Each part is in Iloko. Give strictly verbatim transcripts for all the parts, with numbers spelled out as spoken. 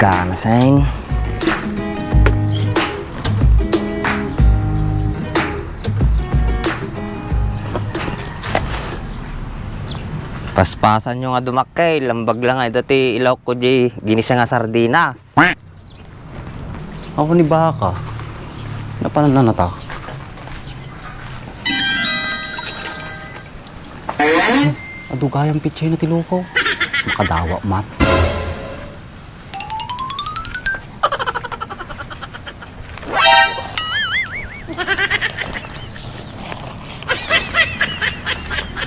Tanasen. Paspasanyo nga dumakkel, lambag la nga ida ti ilawko di ginisa nga sardinas. Ako ni baka. Napanan na nata. Adu gayam pitsay na ti lukaw. Makadawa man.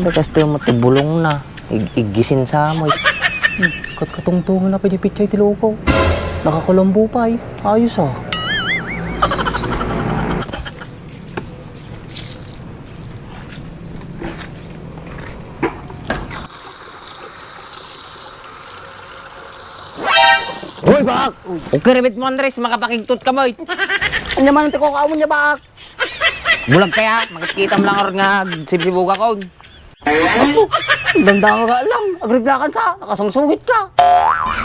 Bakas to mo ti bulong na. Ig-, iggisin sa mo. Katkatungtungan na pwede pitsay ti lukaw. Nakakulambo pa eh. Ayos ah. Hoy, Bak! Okay, rebit mo, Andres, makapakigtot ka, boy. Anya man ang tiko ka, amo niya, Bak? Bulag kaya, makikita mo lang oras nga sibsibugakon. Apo, danda ka lang, agreglakan sa, nakasungsungit ka.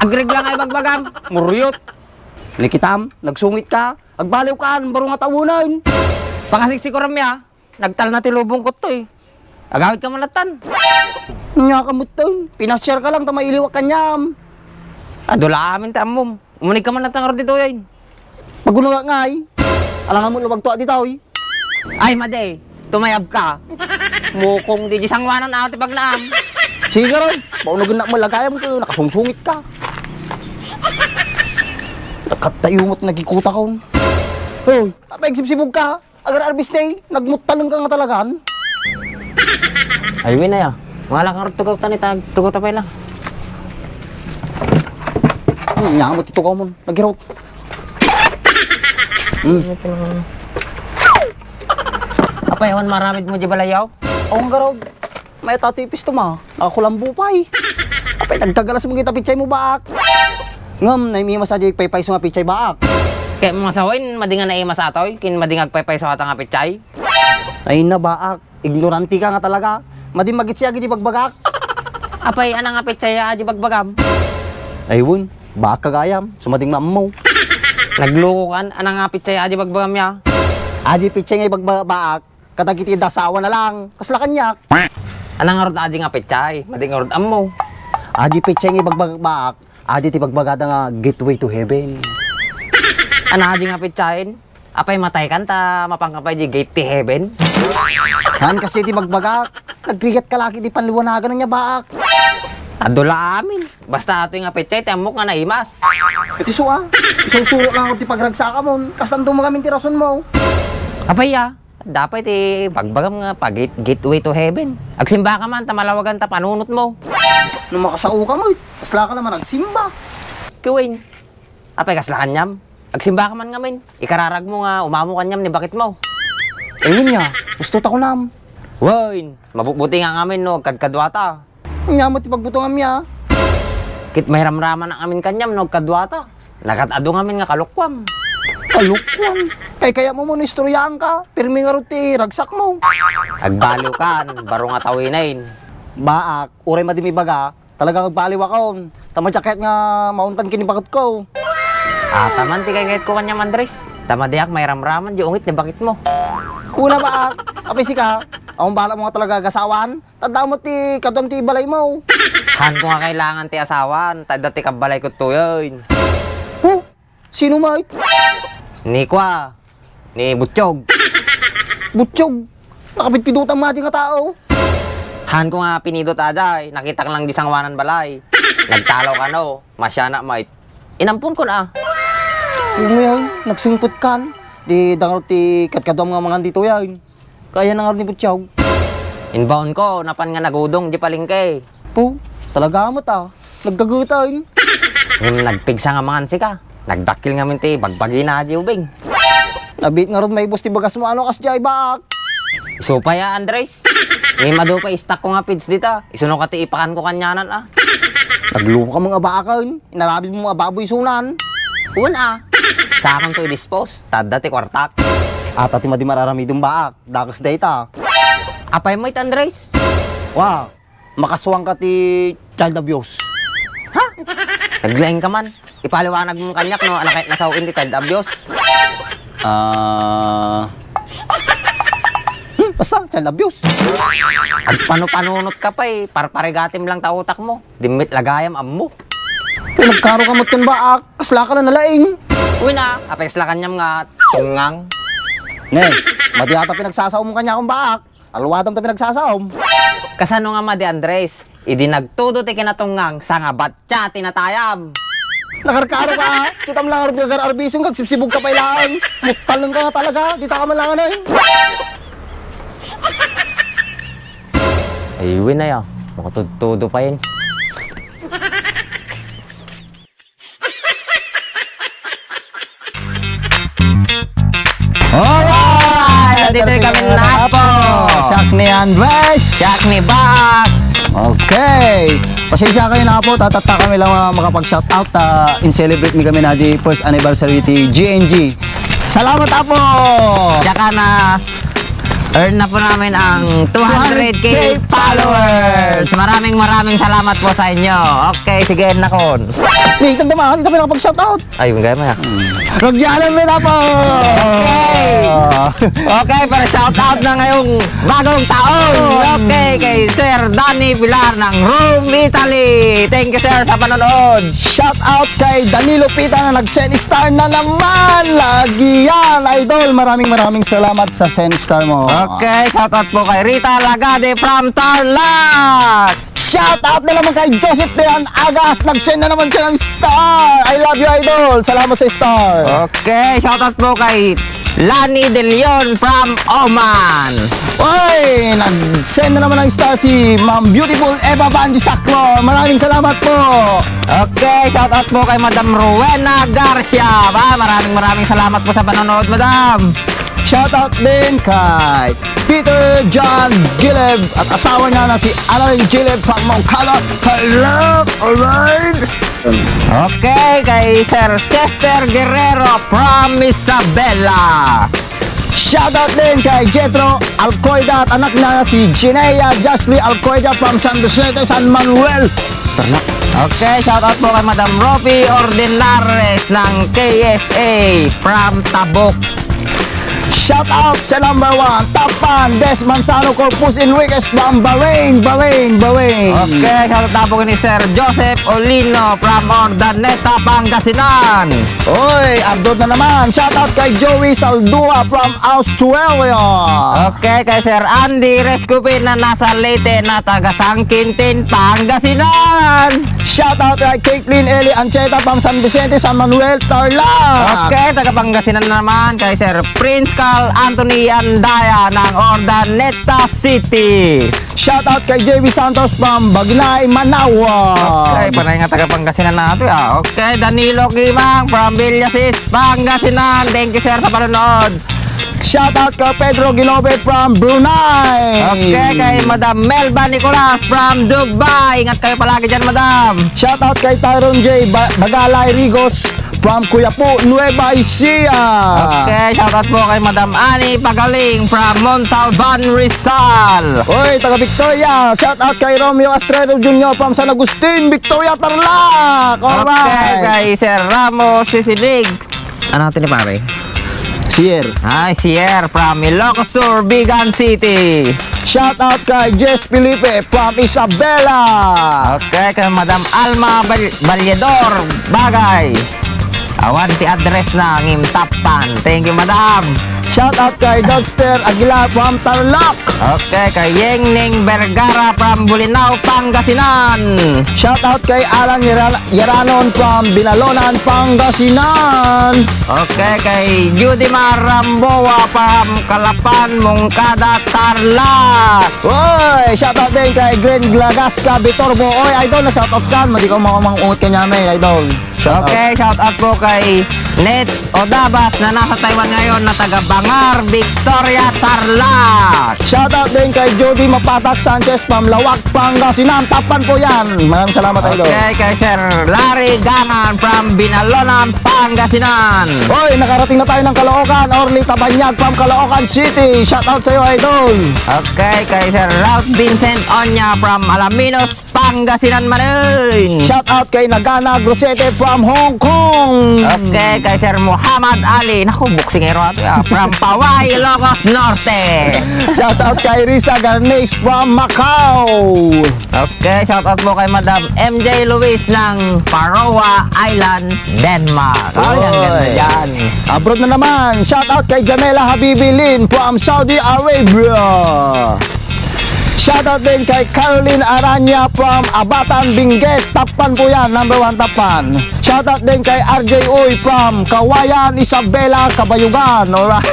Agregla nga ibagbagam, muryot. Nikitam, nagsungit ka, agbaliw ka, baro nga tawonan. Pakasiksik ko ramya. Nagtalna ti lubong ko to eh. Agawid ka man latan. Nya ka mutten. Pinasiar ka lang ta mailiwak kaniam. Adu la amin ti ammom. Umunig ka man latan ngarud ditoy ay. Magununga ngay. Alangan mo lubag to ditoy. Ay, madi. Tumayab ka. Mukong di, di sangwanan ako ti pagnaam. Sige, Roy. Paunugan na mo lagayam ko. Nakasungsungit ka. Nagkatayo mo't nagikuta ka. Hoy, apay agsibsibog ka? Agar arbis day, nagmutaleng ka nga talagan. Ay, Win, aya. Mga lakang ragtugaw tani, tag-, tugaw ta pay lang. Hmm, nya mo ti tugaw mo. Nagiraw. Hmm. Apay, awan maramid mo di balayaw? Awan garaw. May tati pisto ma, nakakulambo pay. Apay, nagkagalas mo kita pitsay mo, Baak. Ngem, naimimas a di paypayso nga pitsay, Baak. Kaya mo masawain, madi nga naimas atoy, kin madi nga agpaypayso ata nga pitsay? Ay na, Baak. Ignorante ka nga talaga. Madi magitsiag iti bagbagak. Apay, ana nga pitsay a di bagbagam? Ay, wen, Baak kagayam, sumading maammo. Nagluko kan, ana nga pitsay a di bagbagam ya? Adi pitsay nga ibagbaga, Baak. Kadagiti dasawa na lang. Kasla kaniak. Ana ngarud adi nga pitsay? Madi ngarud ammo. Adi pitsay nga ibagbagak, adi ti bagbagada nga gateway to heaven. Ana adi nga pitsayen? Apay matay kan ta mapan ka pay di gate ti heaven? Haan kasi ti bagbagak. Nagrigat ka lagi di panliwanagan niya, Baak. Adu la amin. Basta atoy nga pitsay, ti ammok nga naimas. Iti sua, isursurok lang ti pagragsakamon. Kastan dumagamin ti rason mo. Apay ya? Dapay ti bagbagam nga pa gate-, gateway to heaven. Agsimba ka man, ta malawagan ta panunot mo. No makasao ka mo, eh. Kasla ka naman agsimba. Kiwin, apay kasla kanyam? Agsimba ka man ngamin. Ikararag mo nga umamo kanyam ni bakit mo. Ayun nga, gusto ta kunam. Wen, mabubuti nga ngamin no, agkadkaduata. Nya mo ti pagbutonganmi, a. Ket mairamraman amin kaniam no agkaduata. Nakat-adu ngamin nga kalokuam. Kalokuam? Kay kayatmo no istoryaanka, pirmi ngarud ti ragsakmo. Agbaliw kan, baro nga tawinain. Baak, uray madi mi ibaga, talaga agbaliwakon. Ta madiak kayat nga mauntan ken ni baketko. Ata man ti kayatko kaniam, Andres. Ta madiak mairamraman di ungit ni baketmo. Kuna, Baak, apay sika, awan balak mo nga talaga agasawan? Tadda met ti kaduam ti balaymo. Haanko nga kailangan ti asawan, ta adda ti kabbalayko toyen. Huh? Sino met? Ni kua, ni Butchog. Butchog? Nakapidpidotan madi nga tao. Haanko nga pinidot a diay, nakitak lang di sangoanan balay. Nagtalaw kano, masianak met. Inamponkon a. Ngayon, nagsingpet kan. Di dangar ti kadkaduam nga mangan ditoyen. Kaya na nga ni Butchog. Inbaonko, napan nga nagudong di palengke. Po, talaga met a. Nagkagutan. Ngem nagpigsa nga mangan sika. Nagdakkel ngamin ti bagbagina di ubing. Nabiit ngarud maibus ti bagasmo, ano kas diay, Baak? Isu pay a, Andres. Ngem adu pay istakko nga feeds dita. Isuno ka ti ipakanko kanianan a. Nagluko ka nga, Baak, a. Inarabidmo a baboy isunan. Wen a. Sakonto i-dispose. Tadda ti kuartak. Ata ti madi mararamidem, Baak. Dakes dayta. Apay met, Andres? Wa, makasuang ka ti child abuse. Ha? Naglaing ka man. Ipaliwanag mo kaniak no, ania ket nasawen ti child abuse? Ah, hmm, basta, child abuse. Agpanupanunot ka pay, parparigatim lang ta utak mo. Dimmit lagayam ammo. Pinagkaro ka met ken baak, kasla ka la nalaing. Uy na, apay kasla kaniam nga tungngang. Ne, madi ata pinagsasaom kaniak ken baak. Aluadam ta pinagsasaom. Kasano nga madi, Andres? Idi nagtudo ti kinatungngang, sangabatya ti natayam. Nakarkaro ka, ah. Kitam lang, argar-, arbising ka, sibsibog ka pay laeng. Mutalon ka nga talaga, dita ka man lang, ano, eh. Ay, win na ya. Makatudtudo pa yun. Alright! Nandito kami na po. Siak ni Andres. Siak ni Bak. Okay. Pasensya kayo na po, tatatta kami lang, ah, makapag-shoutout, ah, in celebrate mi kami na di first anniversary ti G N G. Salamat, Apo! Tsaka na earn na po namin ang two hundred K followers. Maraming, maraming salamat po sa inyo. Okay, sige, nakon. Ni, tanda mo, hindi kami nakapag-shoutout. Ay, yung gaya mo, ah. Rugyanan mi na po! Okay. Ah. Okay, para shoutout na ngayong bagong taon. Okay, kay Sir Danny Pilar ng Rome, Italy. Thank you, sir, sa panonood. Shoutout kay Danilo Pita na nag-send star na naman. Lagi yan, idol. Maraming, maraming salamat sa send star mo. Okay, shoutout po kay Rita Lagade from Tarlac. Shout out na naman kay Joseph Dean Agas. Nag-send na naman siya ng star. I love you, idol. Salamat sa star. Okay, shout out po kay Lani De Leon from Oman. Oy, nag-send na naman ng star si Ma'am Beautiful Eva Van de Saclo. Maraming salamat po. Okay, shout out po kay Madam Rowena Garcia. Ba, maraming maraming salamat po sa panonood, Madam. Shoutout din kay Peter John Gileb at asawa niya na si Annalyn Gileb from Moncada. Hello, alright? Okay, kay Sir Chester Guerrero from Isabela. Shoutout din kay Jethro Alcoida at anak niya na si Ginea Joshly Alcoida from San Vicente, San Manuel. Okay, shoutout po kay Madam Ropi Ordenares ng K S A from Tabuk. Shout out sa number one, Top Fan, Des Manzano Corpus Enriquez from Bahrain, Bahrain, Bahrain. Okay, shout out po ni Sir Joseph Olino from Urdaneta, Pangasinan. Oy, abroad na naman. Shout out kay Joey Saldua from Australia. Okay, kay Sir Andy Rescupin na nasa Leyte na taga San Quintin, Pangasinan. Shout out kay Caitlin Eli Ancheta from San Vicente, San Manuel, Tarlac. Okay, taga Pangasinan na naman kay Sir Prince Carl Anthony Andaya ng Urdaneta City. Shout out kay J V Santos from Bagnay, Manawag. Okay, panay nga taga Pangasinan na ito, ah. Okay, Danilo Kimang from Villasis, Pangasinan. Thank you, sir, sa panonood. Shout out kay Pedro Ginobe from Brunei. Okay, kay Madam Melba Nicolas from Dubai. Ingat kayo palagi dyan, Madam. Shout out kay Tyron J Ba-, Bagalay Rigos from Quiapo, Nueva Ecija. Okay, shout out po kay Madam Annie Pagaling from Montalban, Rizal. Oy, taga Victoria. Shout out kay Romeo Astrero Junior from San Agustin, Victoria, Tarlac. Okay, alright, kay Sir Ramos Sisilig. Ano ito ni pare? Sier. Ay, Sier from Ilocos Sur, Vigan City. Shout out kay Jess Felipe from Isabela. Okay, kay Madam Alma Bal-, Balyador Bagay. Awan ti address na ngem Tappan. Thank you, Madam. Shout out kay Dodster Aguilar from Tarlac. Okay, kay Yengning Vergara from Bolinao, Pangasinan. Shout out kay Alan Yara-, Yaranon from Binalonan, Pangasinan. Okay, kay Judimar Ramboa from Calapan, Moncada, Tarlac. Oy, shout out din kay Glenn Glagasca Vitorbo. Oy, idol, na shout out kan. Madi ko makamang ungot kanya, may idol. Shout out. Okay, shout out po kay Nate Odabas na nasa Taiwan ngayon na taga Bangar, Victoria, Tarlac. Shout out din kay Jody Mapatak Sanchez from Lawag, Pangasinan. Tappan po yan. Maraming salamat, idol. Okay, kay Sir Larry Gangan from Binalonan, Pangasinan. Hoy, nakarating na tayo ng Caloocan. Orly Tabanyag from Caloocan City. Shout out sa'yo, idol. Okay, kay Sir Ralph Vincent Onya from Alaminos, Pangasinan manen. Shout out kay Nagana Grosete from Hong Kong. Okay, kay Sir Muhammad Ali. Naku, boksingero ato ya. From Paway, Ilocos Norte. Shout out kay Risa Garnes from Macau. Okay, shout out po kay Madam M J Luis ng Paroa Island, Denmark. Ay, ang ganda Oy. Dyan. Abroad na naman. Shout out kay Jamela Habibi Lin from Saudi Arabia. Shout out din kay Caroline Aranya from Abatan, Benguet. Top fan po yan. Number one top fan. Shout out din kay R J Uy from Kawayan, Isabela, Kabayugan. Alright.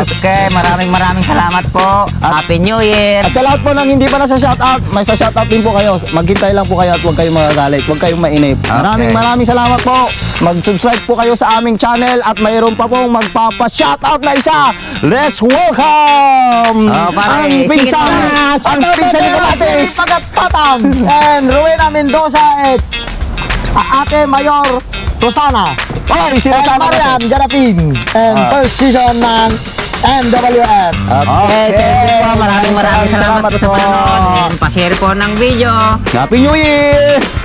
Okay, maraming maraming salamat po. Happy New Year. At sa lahat po ng hindi pa nasa shout out, may sa shout out din po kayo. Maghintay lang po kayo at huwag kayong magagalit, huwag kayong mainip. Okay. Maraming maraming salamat po. Mag-subscribe po kayo sa aming channel at mayroon pa pong magpapa-shout out na isa. Let's welcome Oh, pare, ang sige pinsan, na. Ang pinsan ni Kamatis. Pagkatapang. And Rowena Mendoza at Ate Mayor Rosana. Ay, si And Rosana Marian Cortez. Garapin. And Ah. First season ng M W F. Okay, Okay. Thank you po. Maraming, maraming salamat po sa panonood. And pa-share po ng video. Happy New Year!